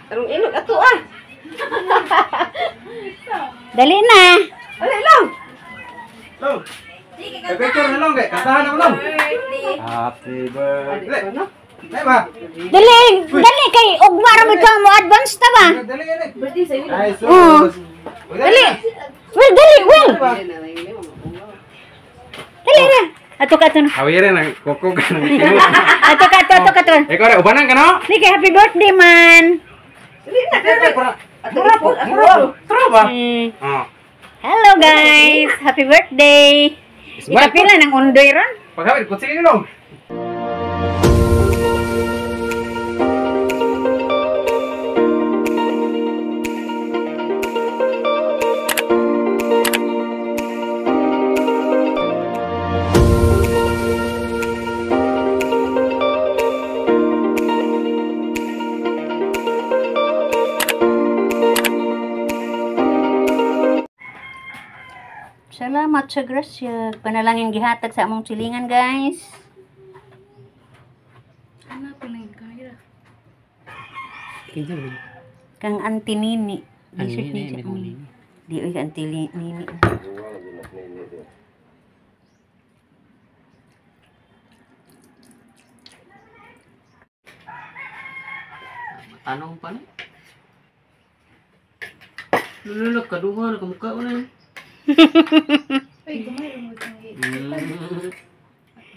Tarong inog ato ah. Dali na. Dali lang. Long. Picture na long kay kantahan na long. Happy birthday. Ano? Dai ba? Dali, dali kay ugma ra mo ito mo advance ta ba? Dali dali. Birthday sa'yo. Ay Oo. sus. Dali. Well, dali, well. Dali na. Ato ka ato na. Awire nang koko ka nang tinuod. Ato ka ato, ato ka ato. Ikaw ra ubanan ka no? Dali kay happy birthday man. Dali na. Ato Mura po, ato. mura po. Tro ba? Oh. Hello guys, happy birthday. Ikapila ng undoy ron. Paghawid kutsi long. Salamat sa grasya. Panalangin gihatag sa among silingan, guys. Kang Auntie Nini. Di ni siya. Di oy Auntie Nini. Tanong pa na. Lululok, kaduha, nakamukha ko na yun.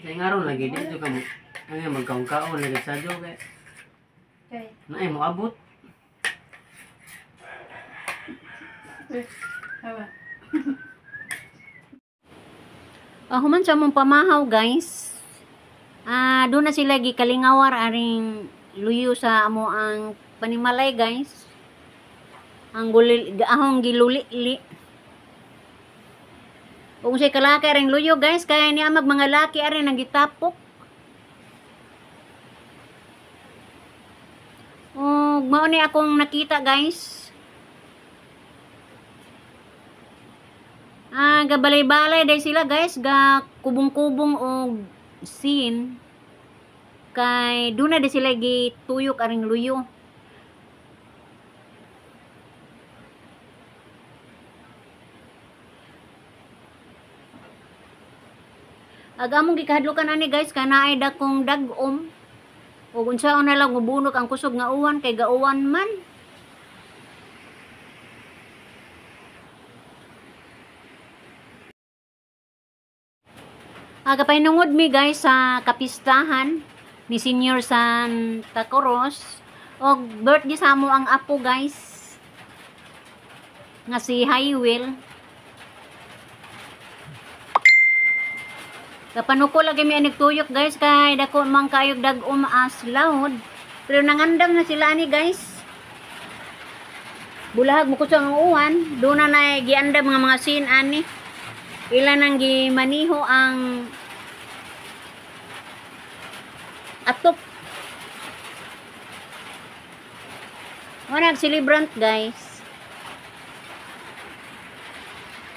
Sa ngaron lagi dito ka mo. Ay, magkaon-kaon lagi sa jo kay. Naay mo abot. Human sa among pamahaw, guys. Ah, doon na sila gikalingawar aring luyo sa amo ang panimalay, guys. Ang gulil ahong giluli-li. Ug say kalaki aring luyo, guys, kay ni amag mga laki aring nagitapok. Ug mao ni akong nakita, guys. Ah, gabalay-balay day sila, guys, ga kubong-kubong og sin. Kay doon na day sila gituyok aring luyo. Ag among gikahadlukan ani guys, kanaay dakong dag-om. Ug unsaon na lang mubunok ang kusog nga uwan kay gauwan man. Aga pahinungod mi guys sa kapistahan ni Senior Santa Cruz og birthday sa amo ang apo guys nga si Highwell. Kapanuko lagi mi anig tuyok guys kay dako man kayog dag-om as loud. Pero nangandam na sila ani guys. Bulahag mo kusog ang uwan, doon na na giandam nga mga sin ani. Ila nang gimaniho ang atop. Wala celebrant guys.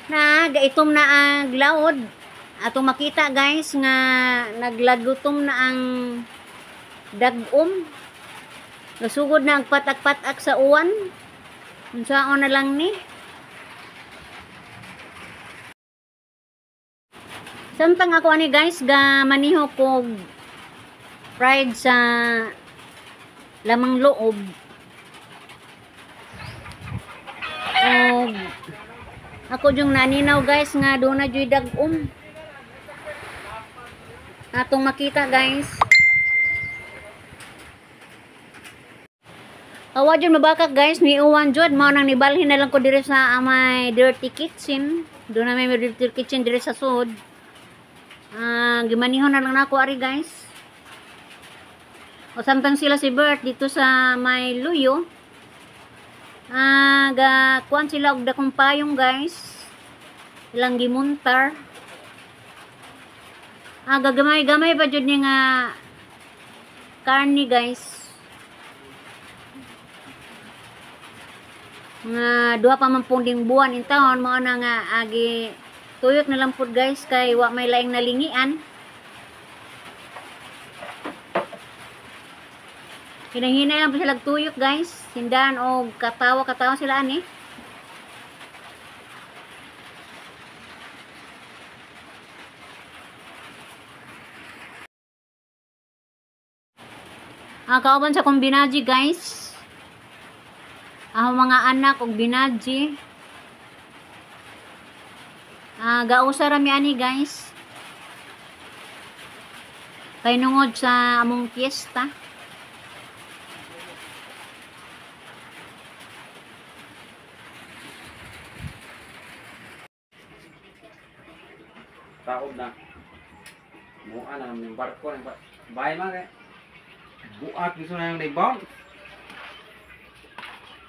Na gaitom na ang laod. Atong makita guys nga naglagutom na ang dag-om. Nasugod na ang patak-patak sa uwan. Unsaon na lang ni. Samtang ako ani guys ga maniho kog fried sa lamang loob. Og ako yung naninaw guys nga doon na juy dag-om. Atong makita guys. Awa jud mabakak guys, ni uwan jud mao nang nibalhin na lang ko diri sa amay dirty kitchen. Doon na may dirty kitchen diri sa sud. Ah, gimanihon na lang nako ari guys. O samtang sila si Bert dito sa may luyo. Ah, ga kuan sila og dakong payong guys. Ilang gimuntar. Ah, gagamay-gamay pa jud ni nga karni guys. Nga duha pa man punding buwan in taon mao na nga agi tuyok na lang pud guys kay wa may laing nalingian. Hinahinay lang po sila tuyok guys. Sindahan o katawa-katawa sila ani. Ang kauban sa kong binaji guys. Ang mga anak og binaji. Gausa rami ani guys. Painungod sa among piyesta. Taob na. Mua na naman yung barko. Bahay man kay. Buat gusto na yung naibang.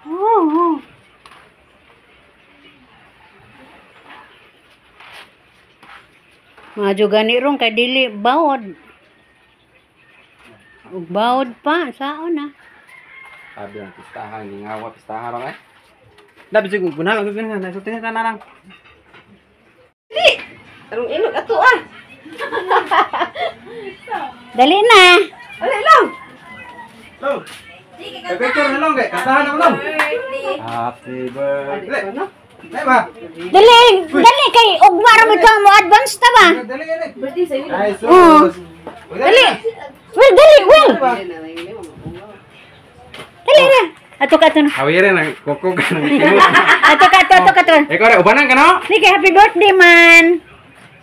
Oo. Mga gani ron kay dili bawod. Ug bawod pa saon na. Sabi ang pistahan, lingawa, pistahan ron eh. Dapat siguro, guna, guna, guna, nasulti na lang. Dali. Tarong inog ato ah. Dali na. Dali lang. Long. Picture na long, kay. Kantahan na long. Happy birthday. Dali ba? Dali, dali kay ugma ra mo ito mo advance ta ba? Dali, dali. Birthday sa'yo. Ay, Oo. sus. Dali. Well, dali, well. Dali na. Ato ka ato na. Awirin ang koko ka ng kinuha. Ato ka ato, ato ka ato. Ikaw rin, ubanan ka no? Sige, happy birthday man.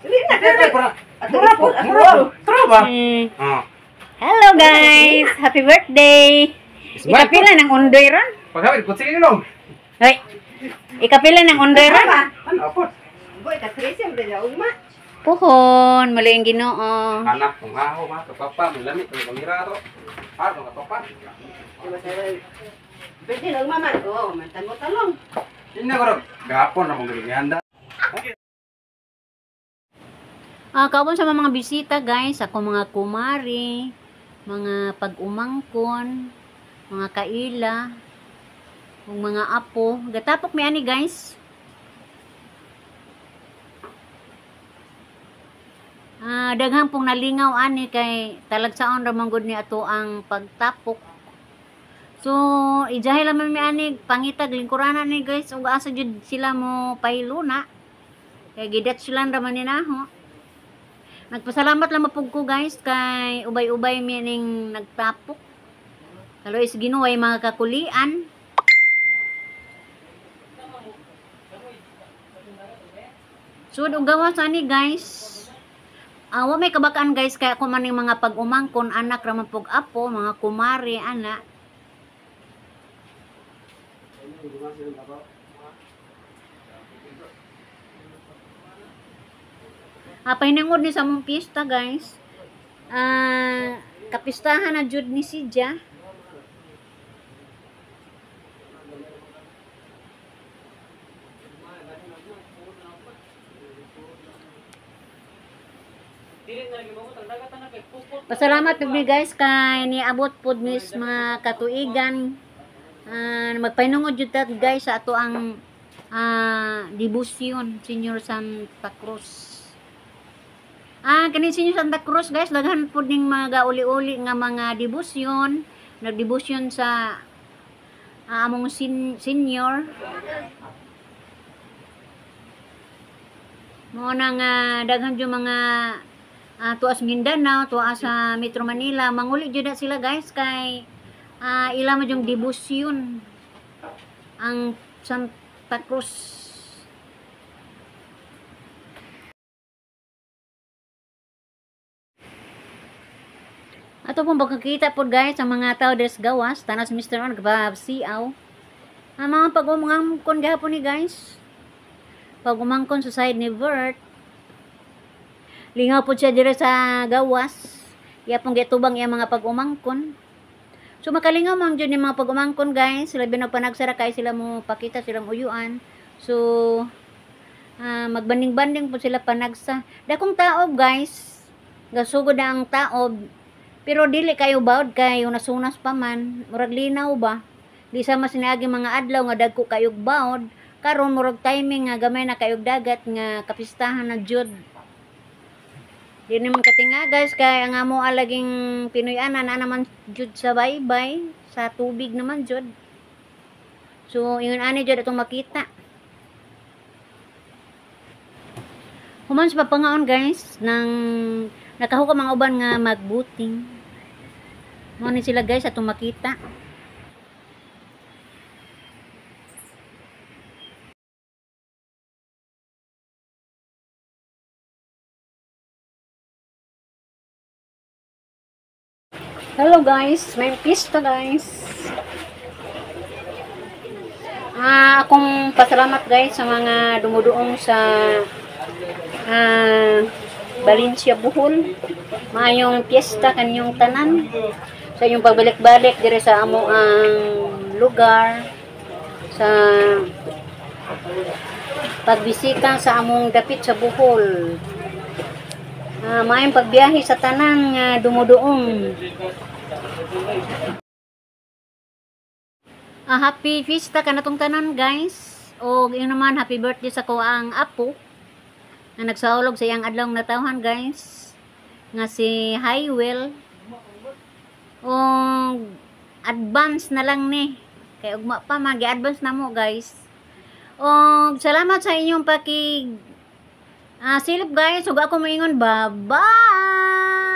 Dali na. Ato Mura po, mura po. Tara ba? Mm. Oh. Hello guys, happy birthday. Ikapila ng undoy ron? Paghawin, kutsi long. Hoy. Ikapila ng undoy ron? Ano, apot? Boy, ka-13 ang dala ugma. Puhon, muli ang Ginoo. Anak, kung aho, ma, kapapa, may lamit, may kamira to. Ano, kapapa. Birthday na ugma man. Oo, man tango-talong. Hindi na ko rin. Gapon na mong ganda. Kawan sa mga bisita guys, ako mga kumari, mga pag-umangkon, mga kaila, ug mga apo. Gatapok mi ani guys. Daghang pong nalingaw ani kay talagsaon ra man gud ni ato ang pagtapok. So, ijahe lang mi ani pangitag lingkuranan ni guys ug asa jud sila mo pahiluna. Kay gidet sila ra man ni naho. Nagpasalamat lang mapug ko guys kay ubay-ubay mi ning nagtapok. Kaloy sa Ginoo ay mga kakulian. Sud og gawas ani guys. Wa may kabakaan guys kaya ako man ning mga pag-umangkon anak ra man pug apo, mga kumari ana. Pahinangod ni sa among piyesta guys. Kapistahan na jud ni Sidya. Pasalamat ug ni guys kay niabot pod mis mga katuigan. Magpahinungod jud ta guys sa ato ang debosyon Senior Santa Cruz. Kani Senior Santa Cruz guys, daghan pod ning mga gauli-uli nga mga debosyon, nagdebosyon sa among senior. Mao na nga daghan jud mga tuas Mindanao, tuas sa Metro Manila, manguli jud na sila guys kay ila man yung debosyon ang Santa Cruz. Ato pong pagkakita po guys ang mga tao des gawas, tanas Mr. On siaw. Ang mga pag-umangkon gahapon ni guys. Pag-umangkon sa side ni Bert. Lingaw po siya dire sa gawas. Iya pong gitubang iya mga pag-umangkon. So makalingaw man jud ni mga pag-umangkon guys, labi na panagsara kay sila mo pakita silang uyuan. So magbanding-banding po sila panagsa. Dakong taob guys. Gasugod na ang taob. Pero dili kayo bawod kay unasunas pa man, murag linaw ba? Di sa mas niagi mga adlaw nga dagko kayog bawod, karon murag timing nga gamay na kayog dagat nga kapistahan na jud. Di naman katinga guys kay ang amo alaging Pinoy-anan ana man jud sa baybay. Sa tubig naman jud. So ingon ani jud atong makita. Human sa papangaon guys nang nakahukam ang uban nga magbuting. Mao ni sila guys atong makita. Hello guys, may pista guys. Akong pasalamat guys sa mga dumuduong sa Valencia, Bohol. Maayong piyesta kanyong tanan. Sa inyong pagbalik-balik dire sa amo ang lugar, sa pagbisita sa among dapit sa Bohol. Maayong pagbiyahe sa tanan nga dumuduong. Happy fiesta kanatong tanan guys. O yun naman, happy birthday sa kuang apo na nagsaulog sa iyang adlaw natawhan guys, nga si Highwell. O advance na lang ni kay ugma pa man, gi-advance na mo guys. O salamat sa inyong paki silip guys. Ug ako moingon, bye bye.